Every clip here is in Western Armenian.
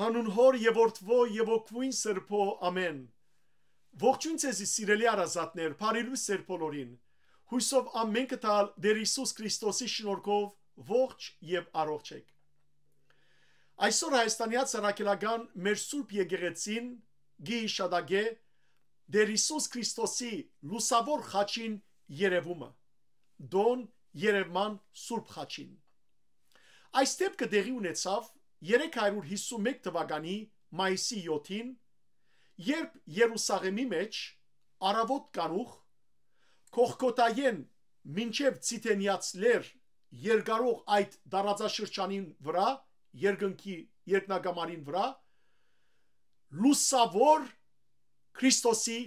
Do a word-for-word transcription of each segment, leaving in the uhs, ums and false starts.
Անուն Հօր եւ Որդւոյ եւ Հոգւոյն Սրբոյ, ամէն։ Ողջոյն ձեզի, սիրելի հարազատներ, բարի լոյս ձեր բոլորին։ Յոյսով ամէնքը տալ Տէր Յիսուս Քրիստոսի շնորհքով ողջ եւ առողջ էք։ Այսօր Հայաստանեայ Առաքելական մեր Սուրբ Եկեղեցին կը յիշատակէ Տէր Յիսուս Քրիստոսի լուսաւոր խաչին երեւումը, տօն երեւման Սուրբ Խաչին։ Այս դէպքը տեղի ունեցաւ երեք հարիւր յիսուն մէկ թուականի մայիսի եօթին, երբ Երուսաղէմի մէջ առաւօտ կանուխ Կողգոթայէն մինչեւ Ցիթենեաց լեռ երկարող այդ տարածաշրջանին վրայ, երկնքի երկնակամարին վրայ, լուսաւոր Քրիստոսի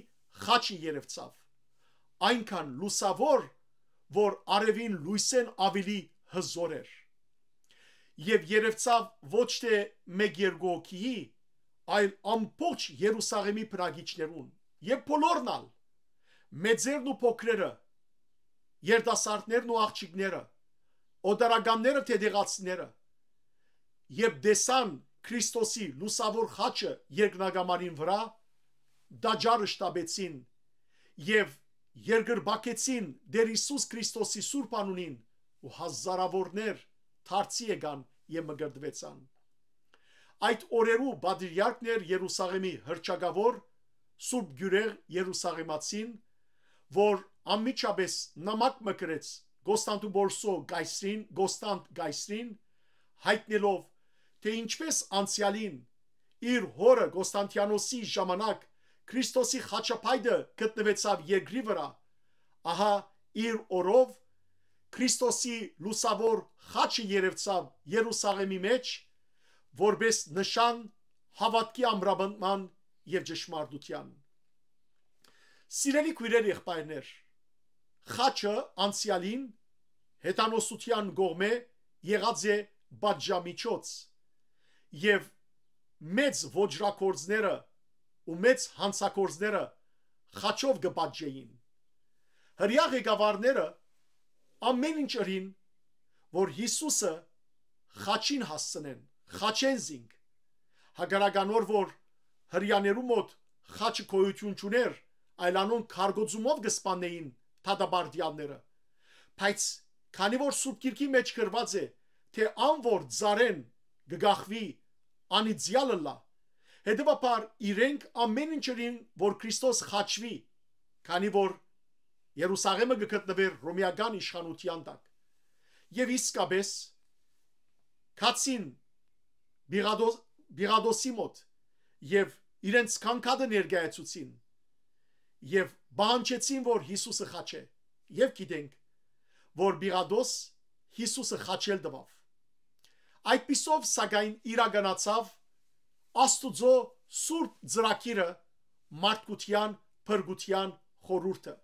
խաչը երեւցաւ, այնքան լուսաւոր, որ արեւին լոյսէն աւելի հզօր էր։ Եւ երեւցաւ ոչ թէ մէկ-երկու հոգիի, այլ ամբողջ Երուսաղէմի բնակիչներուն, եւ բոլորն ալ, մեծերն ու փոքրերը, երիտասարդներն ու աղջիկները, օտարականները թէ տեղացիները, երբ տեսան Քրիստոսի լուսաւոր խաչը երկնակամարին վրայ, տաճարը շտապեցին եւ երկրպագեցին Տէր Յիսուս Քրիստոսի սուրբ անունին, ու հազարաւորներ դարձի եկան եւ մկրտուեցան։ Այդ օրերու պատրիարքն էր Երուսաղէմի հռչակաւոր Սուրբ Գիւրեղ Երուսաղէմացին, որ անմիջապէս նամակ մկրեց Կոստանդնուպոլսոյ կայսրին, Կոստանտ կայսրին, յայտնելով թէ ինչպէս անցեալին իր հօրը Կոստանտիանոսի ժամանակ Քրիստոսի խաչապայտը գտնուեցաւ երկրի վրայ, ահա իր օրով Քրիստոսի լուսաւոր խաչը երեւցաւ Երուսաղէմի մէջ, որպէս նշան հաւատքի ամրապնդման եւ ճշմարտութեան։ Սիրելի քոյրեր, եղբայրներ, խաչը անցեալին հեթանոսութեան կողմէ եղած է պատժամիջոց, եւ մեծ ոճրագործները ու մեծ յանցագործները խաչով կը պատժէին։ Հրեայ ղեկավարները ամէն ինչ ըրին, որ Յիսուսը խաչին հասցնեն, խաչեն զինք։ Հակառակ անոր, որ հրեաներու մօտ խաչը գոյութիւն չունէր, այլ անոնք քարկոծումով կը սպաննէին դատապարտեալները։ Բայց քանի որ Սուրբ Գիրքի մէջ գրուած է, թէ ան որ ծառէն կը կախուի, անիծեալ ըլլայ, հետեւաբար իրենք ամէն ինչ ըրին, որ Քրիստոս խաչուի, քանի որ Երուսաղէմը կը գտնուէր հռոմէական իշխանութեան տակ։ Եւ իսկապէս, գացին Պիղատոս-, Պիղատոսի մօտ եւ իրենց քանքատը ներկայացուցին եւ պահանջեցին, որ Յիսուսը խաչէ։ Եւ գիտենք, որ Պիղատոս Յիսուսը խաչել տուաւ։ Այդպիսով, սակայն, իրականացաւ Աստուծոյ սուրբ ծրագիրը մարդկութեան փրկութեան խորհուրդը,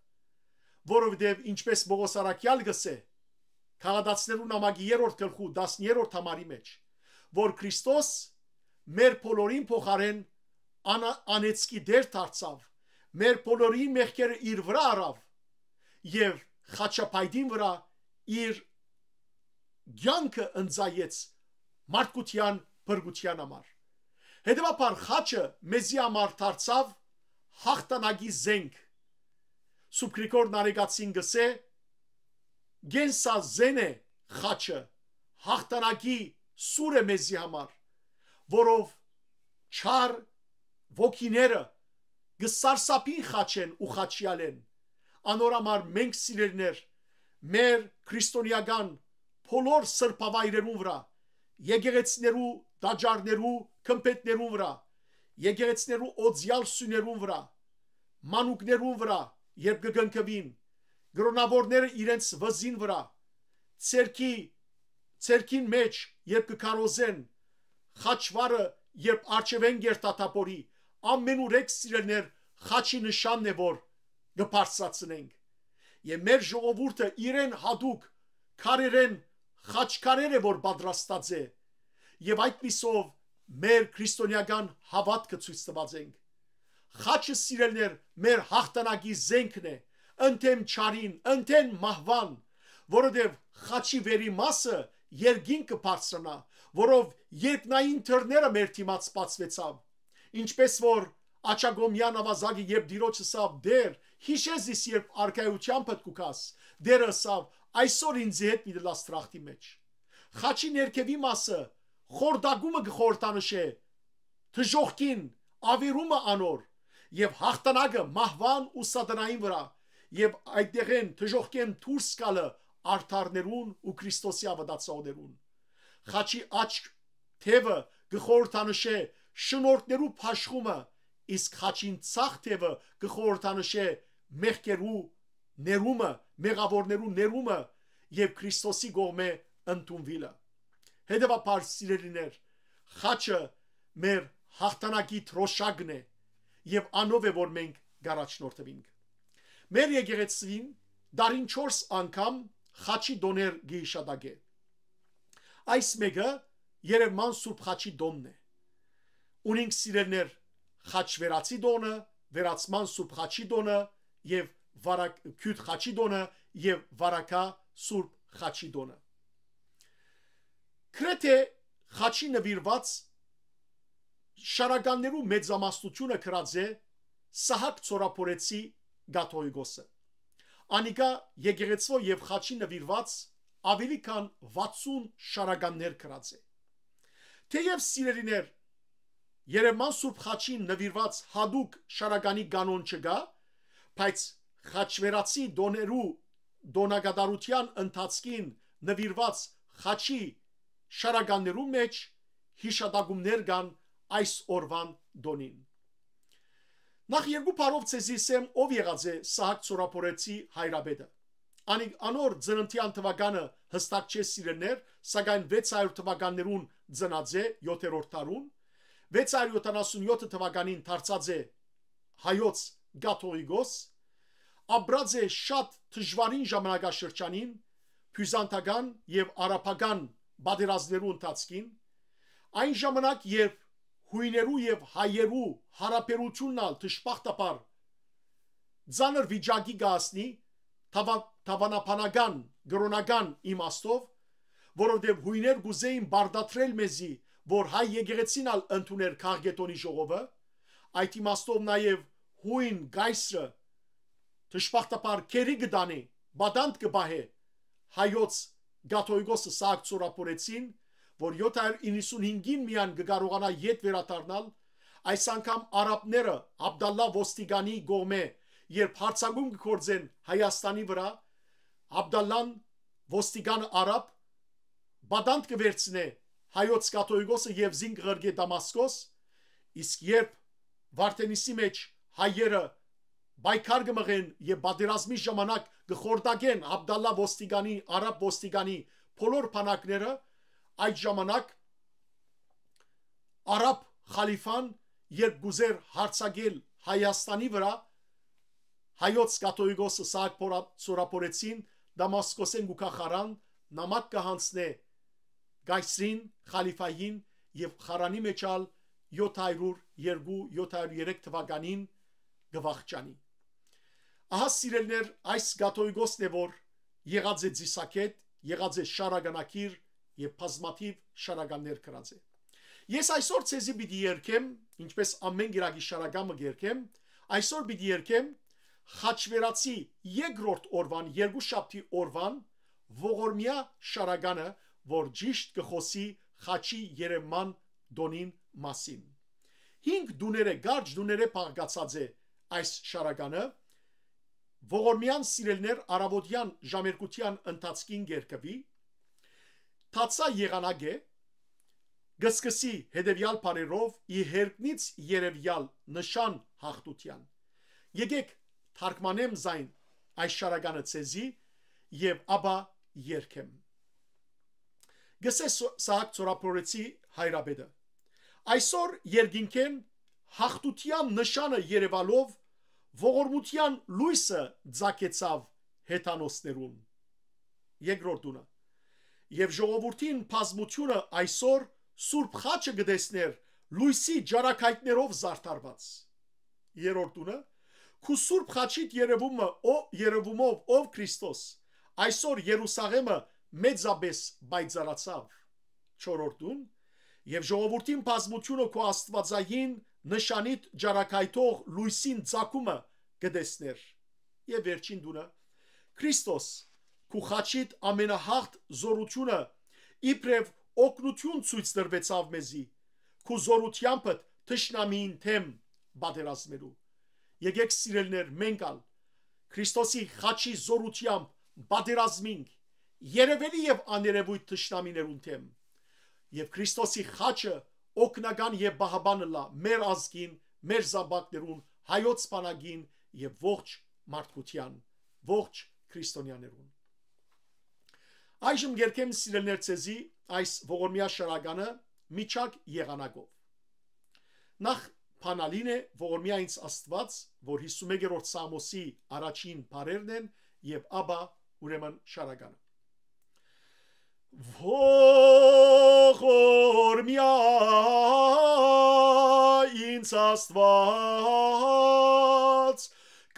որովհետեւ, ինչպէս Պողոս առաքեալ կ'ըսէ Գաղատացիներու նամակի երրորդ գլխու տասներորդ համարի մէջ, որ Քրիստոս մեր բոլորին փոխարէն անա-, անեծքի Տէր դարձաւ, մեր բոլորին մեղքերը իր վրայ առաւ եւ խաչապայտին վրայ իր կեանքը ընծայեց մարդկութեան փրկութեան համար։ Հետեւաբար խաչը մեզի համար դարձաւ յաղթանակի զենք։ Սուրբ Գրիգոր Նարեկացին կ'ըսէ. «Կենսազեն է խաչը, յաղթանակի սուր է մեզի համար, որով չար ոգիները կը սարսափին խաչէն ու խաչեալէն»։ Անոր համար մենք, սիրելիներ, մեր քրիստոնեական բոլոր սրբավայրերուն վրայ, եկեղեցիներու տաճարներու գմբէթներուն վրայ, եկեղեցիներու օծեալ սյուներուն վրայ, մանուկներուն վրայ, երբ կը կնքուին, կրօնաւորները իրենց վզին վրայ, ձեռքի, ձեռքին մէջ, երբ կը քարոզեն, խաչվարը, երբ առջեւէն կ'երթա թափօրի, ամենուրեք, սիրելիներ, խաչի նշանն է, որ կը բարձրացնենք։ Եւ մեր ժողովուրդը իրեն յատուկ քարերէն խաչքարեր է, որ պատրաստած է, եւ այդպիսով մեր քրիստոնեական հաւատքը ցոյց տուած ենք։ Խաչը, սիրելիներ, մեր յաղթանակի զենքն է, ընդդէմ չարին, ընդդէմ մահուան, որովհետեւ խաչի վերի մասը երկինք կը բարձրանայ, որով երկնային դռները մեր դիմաց բացուեցաւ, ինչպես որ աջակողմեան աւազակը երբ Տիրոջ ըսաւ. «Տէր, յիշե զիս, երբ արքայութեամբդ կու գաս»։ Տէրը ըսաւ. «Այսօր ինծի հետ պիտի լաս դրախտի մէջ»։ Խաչի ներքեւի մասը խորտակումը կը խորհրդանշէ դժոխքին, աւերումը անոր, եւ յաղթանակը մահուան ու սատանային վրայ, եւ այդտեղէն դժոխքէն դուրս գալը արդարներուն ու Քրիստոսի աւատացողներուն։ Խաչի աջ թեւը կը խորհրդանշէ շնորհքներու բաշխումը, իսկ խաչին ձախ թեւը կը խորհրդանշէ մեղքերու ներումը, մեղաւորներու ներումը եւ Քրիստոսի կողմէ ընդունուիլը։ Հետեւաբար, սիրելիներ, խաչը մեր յաղթանակի դրոշակն է եւ անով է, որ մենք կառաջնորդուինք։ Մեր եկեղեցին տարին չորս անգամ խաչի տօներ կը յիշատակէ։ Այս մէկը Երեւման Սուրբ Խաչի տօնն է։ Ունինք, սիրելիներ, Խաչվերացի տօնը, Վերացման Սուրբ Խաչի տօնը եւ Վարակ-, Քիւթ Խաչի տօնը եւ Վարակայ Սուրբ Խաչի տօնը։ Գրեթէ խաչի նուիրուած շարականներու մեծամասնությունը գրած է Սահակ Ծորափորեցի կաթողիկոսը։ Անիկա եկեղեցւոյ եւ խաչի նուիրուած աւելի քան վաթսուն շարականներ գրած է։ Թէեւ, սիրելիներ, Երեւման Սուրբ Խաչին նուիրուած յատուկ շարականի կանոն չկայ, բայց խաչվերացի տօներու տօնակատարութեան ընթացքին նուիրուած խաչի շարականներու մէջ յիշատակումներ կան այս օրուան տօնին։ Նախ, երկու բառով ձեզի ըսեմ, ով եղած է Սահակ Ծորափորեցի հայրապետը։ Անի-, անոր ծննդեան թուականը յստակ չէ, սիրելիներ, սակայն վեց հարիւր թուականներուն ծնած է, յոթերորդ դարուն, վեց հարիւր յոթանասուն յոթ թուականին դարձած է հայոց կաթողիկոս, ապրած է շատ դժուարին ժամանակաշրջանին, բիւզանդական եւ արաբական պատերազմներու ընթացքին, այն ժամանակ, երբ յոյներու եւ հայերու յարաբերութիւնն ալ դժբախտաբար ծանր վիճակի կը հասնի թաւա-, թաւանաբանական, կրօնական իմաստով, որովհետեւ յոյներ կ'ուզէին պարտադրել մեզի, որ հայ եկեղեցին ալ ընդունէր քաղկեդոնի ժողովը, այդ իմաստով նաեւ յոյն կայսրը դժբախտաբար գերի կը տանի, պատանդ կը պահէ հայոց կաթողիկոսը Սահակ Ծորափորեցին, որ յոթ հարիւր իննսունհինգին միայն կը կարողանայ ետ վերադառնալ, այս անգամ արաբները Աբդալլա ոստիկանի կողմէ, երբ յարձակում կը գործեն Հայաստանի վրայ, Աբդալլան, ոստիկանը արաբ, պատանդ կը վերցնէ հայոց կաթողիկոսը եւ զին կը ղրկէ Դամասկոս, իսկ երբ Վարդենիսի մէջ հայերը պայքար կը մղեն եւ պատերազմի ժամանակ կը խորտակեն Աբդալլա ոստիկանի, արաբ ոստիկանի բոլոր բանակները, այդ ժամանակ արաբ խալիֆան, երբ կ'ուզէր յարձակել Հայաստանի վրայ, հայոց կաթողիկոսը Սահակ Փորա-, Սորափորեցին Դամասկոսէն կու գայ Խարան, նամակ կը յանձնէ կայսրին, խալիֆային, եւ Խարանի մէջ ալ յոթ հարիւր երկու, յոթ հարիւր երեք թուականին կը վախճանի։ Ահա, սիրելիներ, այս կաթողիկոսն է, որ եղած է ծիսակետ, եղած է շարականակիր եւ բազմաթիւ շարականներ գրած է։ Ես այսօր ձեզի պիտի երգեմ, ինչպես ամէն կիրակի շարականը կ'երգեմ, այսօր պիտի երգեմ Խաչվերացի երկրորդ օրուան, երկուշաբթի օրուան ողորմեայ շարականը, որ ճիշդ կը խօսի խաչի երեւման տօնին մասին։ Հինգ տուներէ, կարճ տուներէ բաղկացած է այս շարականը։ Ողորմեան, սիրելիներ, առաւօտեան ժամերգութեան ընթացքին կ'երգուի, թացայ եղանակ է, կը սկսի հետեւեալ բառերով. «Ի հերկնից երեւեալ նշան յաղթութեան»։ Եկէք թարգմանեմ զայն այս շարականը ձեզի եւ ապա երգեմ։ Գսե Սո-, Սահակ Ծորափորեցի հայրապետը։ Այսօր երկինքէն յաղթութեան նշանը երեւալով ողորմութեան լոյսը ծագեցաւ հեթանոսներուն։ Երկրորդ տունը։ Եւ ժողովուրդին բազմութիւնը այսօր Սուրբ Խաչը կը տեսներ լոյսի ճառագայթներով զարդարուած։ Երրորդ տունը։ Քու Սուրբ Խաչիդ երևումը, ո-, երևումով, ով Քրիստոս, այսօր Երուսաղէմը մեծապէս պայծառացաւ։ չորրորդուն, եւ ժողովուրդին բազմութիւնը քու աստուածային նշանիդ ճառագայթող լոյսին ծագումը կը տեսնէր։ Եւ վերջին տունը, Քրիստոս, քու խաչիդ ամենահաղթ զօրութիւնը իբրեւ օգնութիւն ցոյց տրուեցաւ մեզի, քու զօրութեամբդ թշնամիին դէմ պատերազմելու։ Եկեք, սիրելիներ, մենք ալ Քրիստոսի խաչի զօրութեամբ պատերազմինք երևելի եւ աներևոյթ թշնամիներուն դէմ։ Եւ Քրիստոսի խաչը օգնական եւ պահապան ըլլայ մեր ազգին, մեր զապակներուն, հայոց բանակին եւ ողջ մարդկութեան, ողջ քրիստոնեաներուն։ Այժմ կերկեմ, սիրելիներ, ձեզի այս ողորմեայ շարականը միջակ եղանակով։ Նախ բանալին է ողորմեայ ինձ Աստուած, որ հիսուն մեկերորդ Սաղմոսի առաջին բառերն են, եւ ապա ուրեմն շարականը։ Ողորմեայ ինձ Աստուած,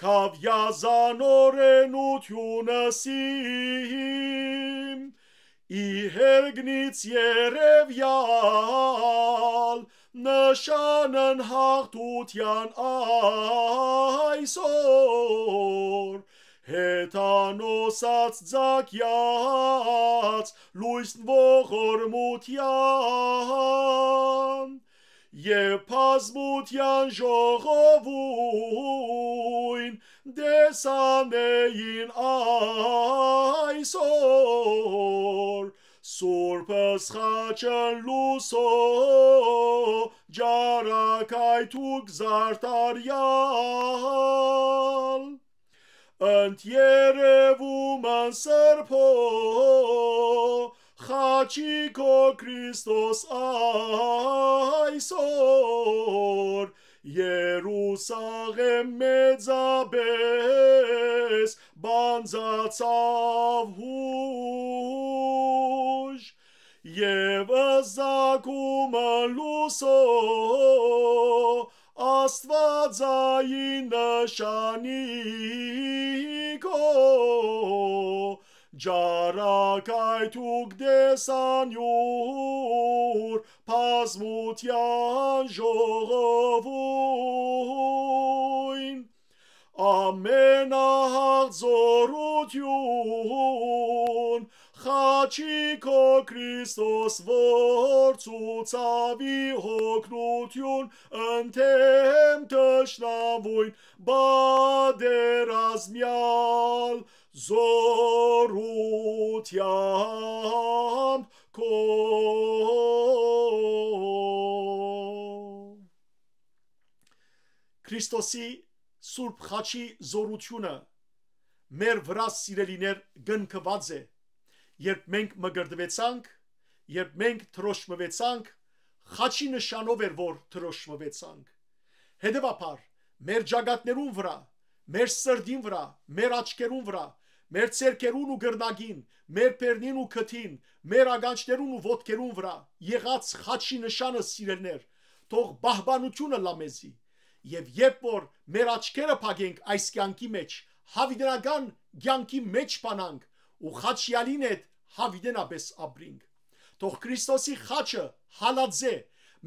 քաւեայ զանօրէնութիւնս իմ, ի հեգնից երեւեալ նշանն հաղթութեան այսօր, հեթանոսաց ձագեաց լոյսն ողորմութեան, եւ բազմութեան ժողովոյն տեսանէին այսօր, Սուրբ Սխաչն լուսոյ ճառագայթ ու զարդարեալ։ Ընդ երեւումն Սրբոյ խաչի քո Քրիստոս այսօր, Երուսաղէմ մեծապէս պանծացաւ յուժ, եւ զակումը լուսոյ Աստուածային նշանի քո ճառագայթ ու տեսան յուր բազմութեան ժողովոյն։ Ամենահաղ զօրութիւն խաչի քո Քրիստոս, որ ցուցաւ ի օգնութիւն ընդդեմ թշնամոյն պատերազմեալ զօրութեամբ քո։ Քրիստոսի Սուրբ Խաչի զօրութիւնը մեր վրայ, սիրելիներ, կնքուած է, երբ մենք մկրտուեցանք, երբ մենք դրոշմուեցանք, խաչի նշանով էր, որ դրոշմուեցանք։ Հետեւաբար, մեր ճակատներուն վրայ, մեր սրտին վրայ, մեր աչքերուն վրայ, մեր ձեռքերուն ու կռնակին, մեր բերնին ու քթին, մեր ականջներուն ու ոտքերուն վրայ եղած խաչի նշանը, սիրելիներ, թող պահպանութիւնը ըլլայ մեզի։ Եւ երբ որ մեր աչքերը փակենք այս կեանքի մէջ, յաւիտենական կեանքի մէջ բանանք ու խաչեալին հետ յաւիտենապէս ապրինք։ Թող Քրիստոսի խաչը հալածէ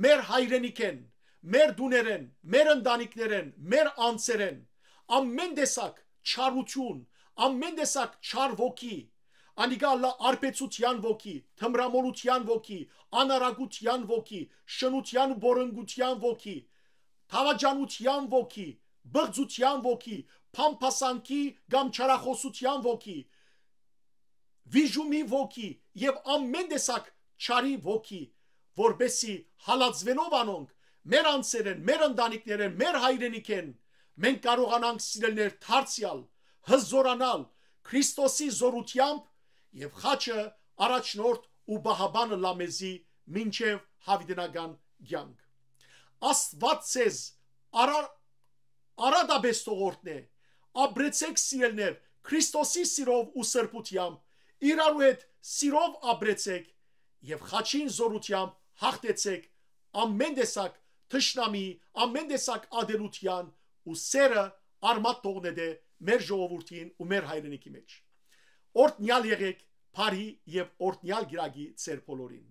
մեր հայրենիքէն, մեր տուներէն, մեր ընտանիքներէն, մեր անձերէն ամէն տեսակ չարութիւն, ամէն տեսակ չար ոգի, անիկա ըլլայ արբեցութեան ոգի, թմրամոլութեան ոգի, անարակութեան ոգի, շնութեան ու բորնգութեան ոգի, դաւաճանութեան ոգի, բղծութեան ոգի, բամբասանքի կամ չարախօսութեան ոգի, վիժումի ոգի եւ ամէն տեսակ չարի ոգի, որպէսզի հալածուելով անոնք, մեր անձերէն, մեր ընտանիքներէն, մեր հայրենիքէն, մենք կարողանանք, սիրելիներ, դարձեալ, հզօրանալ Քրիստոսի զօրութեամբ, եւ խաչը առաջնորդ ու պահապան ըլլայ մեզի մինչեւ յաւիտենական կեանք։ Աստուած ձեզ արա-, արատապէս թող օրհնէ։ Ապրեցէք, սիրելիներ, Քրիստոսի սիրով ու սրբութեամբ, իրարու հետ սիրով ապրեցէք եւ խաչին զօրութեամբ յաղթեցէք ամէն տեսակ թշնամի, ամէն տեսակ ատելութեան, ու սերը արմատ թող նետէ մեր ժողովուրդին ու մեր հայրենիքի մէջ։ Օրհնեալ եղէք, բարի եւ օրհնեալ կիրակի ձեր բոլորին։